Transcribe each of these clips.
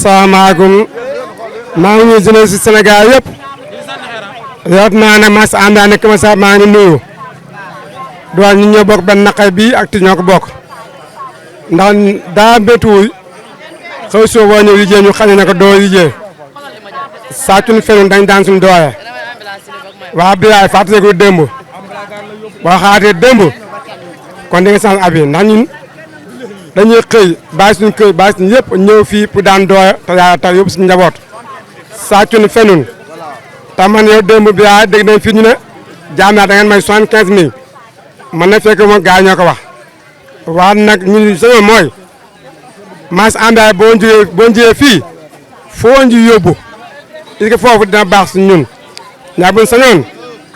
asalaamaaleykum maa ngi nuyu jeunesse si Sénégal yëpp yow naa ne mas ànd nekk ma sax maa ngi nuyu doon ñu ñoo bokk benn naqar bi ak ti ñoo ko bokk ndax daa bétuwuy xëy soo boo ñëw liggéey ñu xam ne ko doo liggéey saa suñu feneen dañ daan suñu doole waa biyaay fàttali ko démb boo xaatee démb kon di nga sant abi ndax ñun dañuy xëy bàyyi suñu kër bàyyi suñu yëpp ñëw fii pour daan doole te yàlla tax yóbbu suñu njaboot saa suñu feneen te man yow démb biyaay dégg nañ fii ñu ne jaam naa da ngeen may 75000 man na fekk moom gars ñoo ko wax waa nag ñun sañoon mooy mas àndaay boo njëyee fii foo nji yóbbu est-ce que foofu dina baax si ñun ñaa buñ sañoon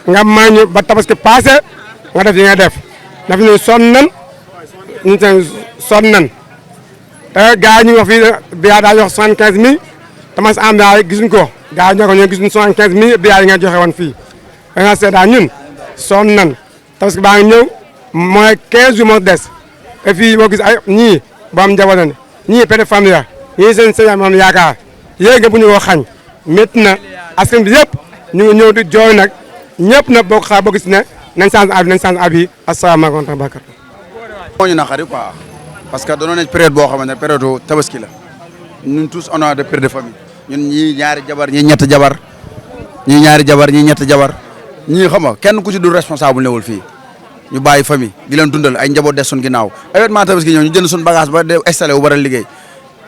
nga may ñu ba tabaski passé nga def yi nga def daf ñu sonn nan ñu seen sonn nan te gars yi ñu wax fii biyaa daa jox 75000 te mas àndaay gisuñ ko gars yi ñoo ko ñoo gisuñ 75000 biyaa yi nga joxe woon fii da nga seedaa ñun sonn nan tabaski baa ngi ñëw mooy 15 jours moo des te fii boo gis ay ñii boo am njaboot ne ñii père de famille la ñii seen sëñ moom yaakaar yéen nga bu ñu ko xañ métti na askan bi yëpp ñu ngi ñëw di jooy nag ñëpp nag boo ko xaar boo gis ne nañ change abi asalaamaaleykum wa rahmatulah. moo ñu naqari quoi parce que dañoo nekk période boo xamante ne période tabaski la ñun tous on a des pères de famille ñun ñii ñaari jabar ñii ñett jabar ñii ñaari jabar ñii ñett jabar ñii xam nga kenn ku ci dul responsable newul fii. ñu bàyyi famille di leen dundal ay njaboot des suñ ginnaaw événement tabaski ñëw ñu jënd suñ bagage ba de installé wu war a liggéey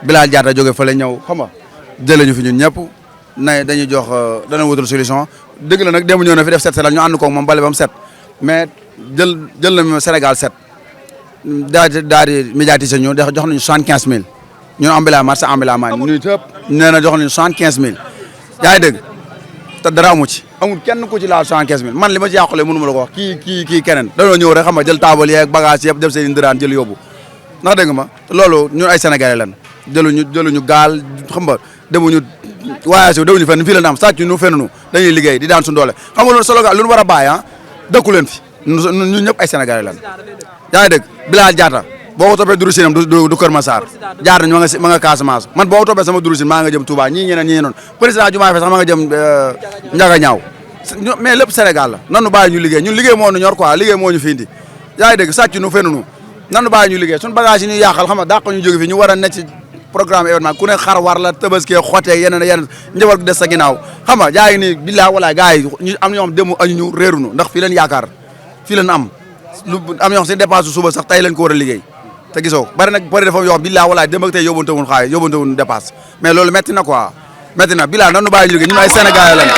Bilal Diatta jóge fa la ñëw xam nga jëlee ñu fi ñun ñëpp na dañuy jox dana wutal solution dëgg la nag démb ñëw na fi def set setal ñu ànd koog moom bale ba mu set mais jël na Sénégal set daal di médiatiser ñu jox nañu 75000 ñun ambulant marché ambulant maa ñu tëpp nee na jox nañu 75000 yaa ngi dégg te dara amu ci amul kenn ku ci laal 75000 man li ma ci yàqule mënu ma la ko wax kii keneen dañoo ñëw rek xam nga jël taabal yeeg bagage yëpp def seen ndëraan jël yóbbu ndax dégg nga ma loolu ñun ay sénégalais lan jëluñu gaal xam nga demuñu voyage demuñu fenn fii la am sàcc ñu fenn dañuy liggéey di daan suñu doole xam nga loolu solo lu ñu war a bàyyi ah dëkku leen fi ñun ñëpp ay sénégalais lan yaa ngi dégg Bilal Diatta boo ko toppee durusinam du Kër Massar jaar nañ ma nga Casamance man boo ko toppee sama durusin maa nga jëm Touba ñii ñeneen noonu président Diomaye Faye sax ma nga jëm Ndiaga Ñaaw mais lépp Sénégal la nanu bàyyi ñu liggéey ñun liggéey moo ñu ñor quoi liggéey moo ñu fi indi yaa ngi dégg sàcc nu fenn nanu bàyyi ñu liggéey suñu bagage yi ñu yàqal xam nga dàq ñu jóge fi ñu war a nekk ci programme événement ku ne xar war la tabaski xotee yeneen njaboot gi des sa ginnaaw xam nga yaa ngi nii billaa wala gars yi ñu am na ñoo xam démb añu ñu réerunu ndax fii leen yaakaar fii leen am lu am ñoo xam seen dépense suba sax tey leen ko war a liggéey te gisoo bari nag bari dafa yoo xam billaa wala démb ak tey yóbbante wuñ xaalis yóbbante wuñ dépense mais loolu métti na quoi métti na billaa nanu bàyyi ñu liggéey ñun ay Sénégalais lañ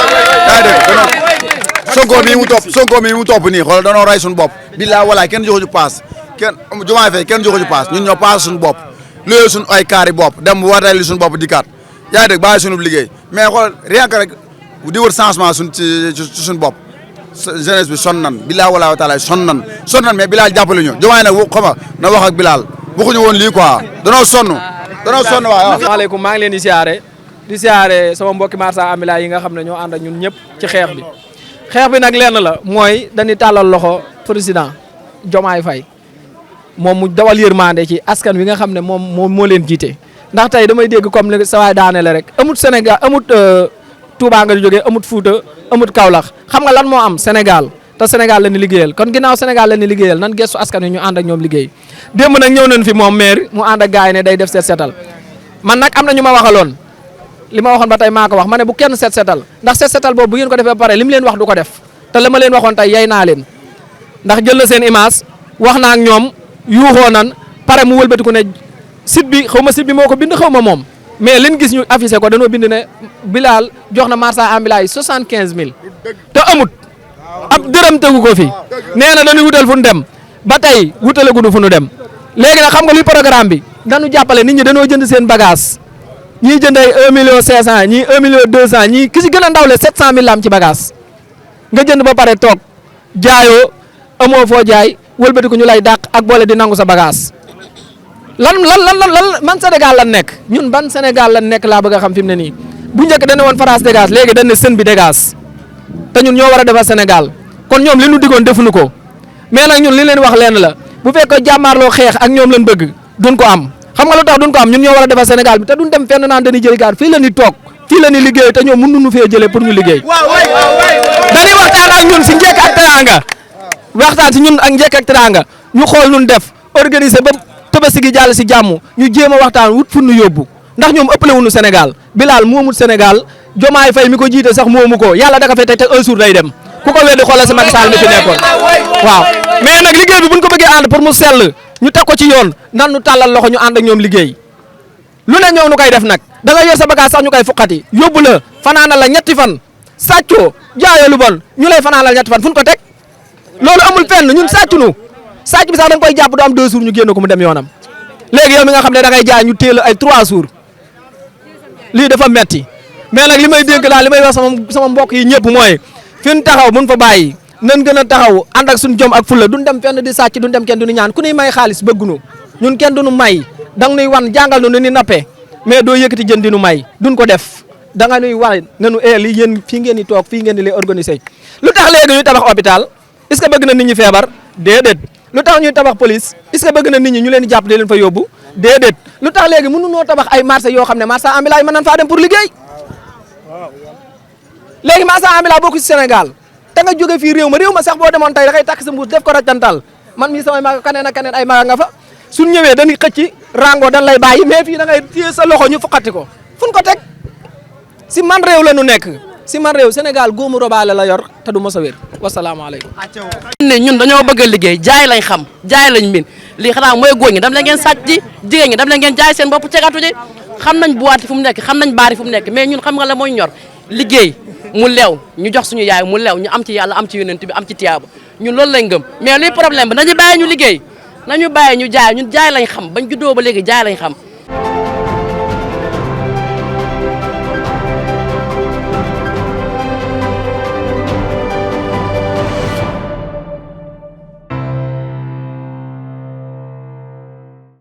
yaa ngi dégg Sonko mii mu topp nii xoolal danoo ray suñu bopp billaa wala kenn joxuñu paas kenn Diomaye Faye kenn joxuñu paas ñun ñoo paas suñu bopp looyee suñu ay kaari bopp dem waatali suñu bopp dikkaat yaa ngi dégg bàyyi suñu liggéey mais xool rien que rek di wër changement ci suñu bopp jeunesse bi sonn nan billaa wala wa taala sonn nan mais Bilal jàppale ñu Diomaye nag xam nga na wax ak Bilal waxuñu woon lii quoi danoo sonn waaw. asalaamaaleykum maa ngi leen di siyaare sama mbokki marsa amila yi nga xam ne ñoo ànd ak ñun ñëpp ci xeex bi nag lenn la mooy dañuy tàllal loxo président Diomaye Faye moom mu dawal yërmande ci askan wi nga xam ne moom moo leen jiite ndax tey damay dégg comme ni sa waay daanele rek amut Sénégal amut Touba nga jógee amut Fouta amut Kaolack xam nga lan moo am Sénégal te Sénégal la ni liggéeyal kon ginnaaw Sénégal la ni liggéeyal nan gestu askan wi ñu ànd ak ñoom liggéey démb nag ñëw nañ fi moom maire mu ànd ak gars yi ne day def set setal man nag am na ñu ma waxaloon li ma waxoon ba tey maa ko wax ma ne bu kenn set setal ndax set setal boobu bu ngeen ko defee ba pare li mu leen wax du ko def te la ma leen waxoon tey yey naa leen ndax jël na seen image wax naa ak ñoom yuuxoo nan pare mu wëlbatiku ne site bi xaw ma site bi moo ko bind xaw ma moom mais liñ gis ñu affiché ko dañoo bind ne Bilal jox na marchand ambulant yi 75000 te amut ab dërëm tegu ko fi nee na dañuy wutal fu nu dem ba tey wutale gudu fu nu dem léegi nag xam nga luy programme bi dañu jàppale nit ñi dañoo jënd seen bagage ñii jënd ay 1 million 500 ñii 1 million 200 ñii ki si gën a ndaw le 700000 la am ci bagage nga jënd ba pare toog jaayoo amoo foo jaay wëlbati ko ñu lay dàq ak boole di nangu sa bagage lan man Sénégal lan nekk ñun ban Sénégal lan nekk laa bëgg a xam fi mu ne nii bu njëkk dañ ne woon France dégage léegi dañ ne sën bi dégage te ñun ñoo war a defar Sénégal kon ñoom li ñu digoon defuñu ko mais nag ñun li leen wax leen la bu fekkee jàmmaarloo xeex ak ñoom lañ bëgg duñ ko am xam nga lu tax duñ ko am ñun ñoo war a defar Sénégal bi te duñ dem fenn naan dañuy jëli gaar fii la ñuy toog fii la ñuy liggéey te ñoom mënuñu fee jëlee pour ñu liggéey dañuy waxtaan ak ñun si njëkk ak teraanga waxtaan si ñun ak njëkk ak teraanga ñu xool nun def organiser ba Tabaski gi jàll si jàmm ñu jéem a waxtaan wut fu ñu yóbbu ndax ñoom ëppale wuñu Sénégal Bilal moomul Sénégal Diomaye Faye mi ko jiite sax moomu ko yàlla da ka fay teg te un jour day dem ku ko weddi xoolal si Macky Sall mi fi nekkoon waaw mais nag liggéey bi buñ ko bëggee ànd pour mu sell ñu teg ko ci yoon nan ñu tàllal loxo ñu ànd ak ñoom liggéey lu ne ñoo nu koy def nag da nga yor sa bagage sax ñu koy fuqati yóbbu la fanaanal la ñetti fan sàccoo jaayoo lu bon ñu lay fanaanal ñetti fan fu ñu ko teg loolu amul fenn ñun sàccunu sàcc bi sax da nga koy jàpp du am 2 jours ñu génn ko mu dem yoonam léegi yow mi nga xam ne da ngay jaay ñu téel ay 3 jours lii dafa metti mais nag li may dénk daal li may wax sama mbokk yi ñëpp mooy fi ñu taxaw mun fa bàyyi nan gën a taxaw ànd ak suñu jom ak fulla duñ dem fenn di sàcc duñ dem kenn duñu ñaan ku ñuy may xaalis bëggunu ñun kenn duñu may da nga nuy wan jàngal nu ni nappee mais doo yëkkati jën di nu may duñ ko def da nga nuy wax ne nu lii yéen fii ngeen di toog fii ngeen di lay organiser lu tax léegi ñuy tabax hôpital est-ce que bëgg na nit ñi feebar déedéet lu tax ñuy tabax police est-ce que bëgg na nit ñi ñu leen di jàpp di leen fa yóbbu déedéet lu tax léegi mënunoo tabax ay marché yoo xam ne marché ambulant yi mën nañ faa dem pour liggéey léegi marché ambulant bokku ci Sénégal te nga jóge fii réew ma sax boo demoon tey da ngay takk sa mbuus def ko rajtantal man mii samay maga kaneen ak kaneen ay maga nga fa suñ ñëwee dañuy xëcc rango dañ lay bàyyi mais fii da ngay téye sa loxo ñu fuqati ko fuñ ko teg si man réew la ñu nekk si man réew Sénégal góomu robaale la yor te du mos a wér wasalaamaaleykum. ne ñun dañoo bëgg a liggéey jaay lañ xam jaay lañ min lii xanaa mooy góor ñi dam la ngeen sàcc ji jigéen ñi dam la ngeen jaay seen bopp cegatu ji xam nañ buwaati fu mu nekk xam nañ baari fu mu nekk mais ñun xam nga la mooy ñor liggéey mu leew ñu jox suñu yaay mu leew ñu am ci yàlla am ci yonent bi am ci tiyaaba ñun loolu lañ gëm mais luy problème bi nañu bàyyi ñu liggéey nañu bàyyi ñu jaay ñun jaay lañ xam bañ juddoo ba léegi jaay lañ xam